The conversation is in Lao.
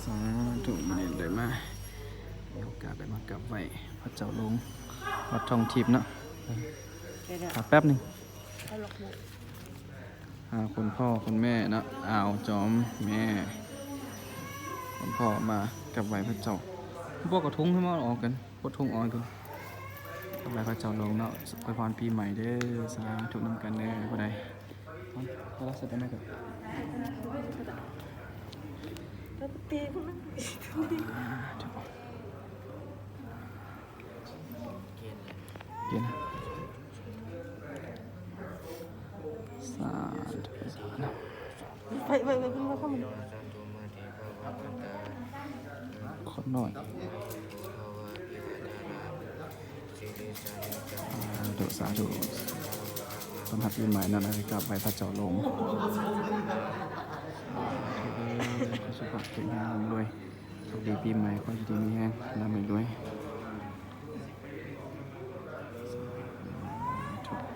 ສາທຸ ມື້ນີ້ໄດ້ມາ ມີໂອກາດໄດ້ມາກາບໄຫວ້ພະເຈົ້າໂລງ ວັດທອງທິບເນາະ. ຖ້າແປັບໜຶ່ງ ຫາຄຸນພໍ່ຄຸນແມ່ເນາະ ອາວ ຈອມ ແມ່ ຄຸນພໍ່ມາກາບໄຫວ້ພະເຈົ້າ. ບໍ່ກະທຸງໃຫ້ມາອອກກັນ ບໍ່ທຸງອອກກັນ. ກາບໄຫວ້ພະເຈົ້າໂລງເນາະ ອວຍພອນປີໃໝ່ເດີ. ສາທຸນຳກັນເດີ. ຜູ້ໃດ ເອົາລະ ໃສ່ໄປນຳກັນ. ເຢັນນະ ສາທຸ ສາທຸ. ໄປ ໄປ ໄປ ໄປ ໄປ ຄົນນ້ອຍ. ສາທຸ ສາທຸ ຕ້ອນຮັບປີໃໝ່ນັ້ນ ໃຫ້ກາບໄຫວ້ພະເຈົ້າໂລງ. ເອີ ສຸຂະພາບແຂງແຮງ ຮ່ຳລວຍ ໂຊກດີປີໃໝ່ ຂໍຢູ່ດີມີແຮງ ຮ່ຳໃຫ້ລວຍ.